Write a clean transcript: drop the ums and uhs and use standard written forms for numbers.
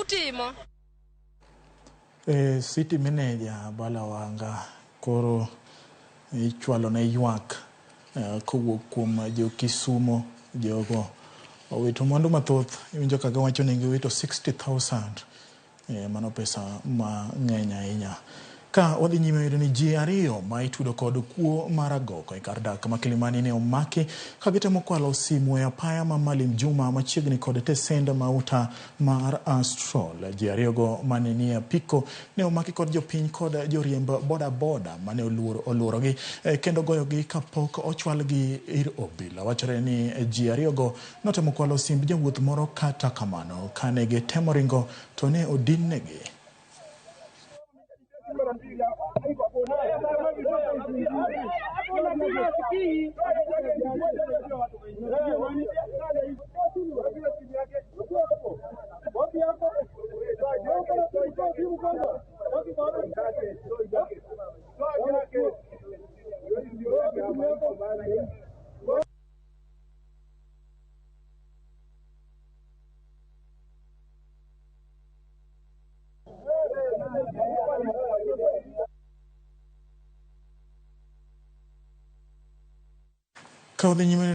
utimo. City manager Bala Wanga koro ichwalo ne ywak kowuok kuom jo Kisumo jogo owito mwandu mathoth iwinjo ka giwacho ni giwito 60,000 mano pesa mang'eny ahinya. Ka wadhi nyime yudo ni ji ariyo ma itudo kod kuo mar agoko e kar dak ma Kilimani ne omaki ka gitemo kwalo simu e apaya ma Maalim Juma machiegni kod tesend mauta mar Astrol. Ji ariyogo mane nie apiko ne omaki kod jopiny kod joriemb boda boda mane oluorogi kendo goyogi kapok ochwalgi ir obila. Wachore ni ji ariyogo notemo kwalo simb jawuoth moro, kata kamano kane gitemo ringo to ne odinnegi. Ka wadhi nyime.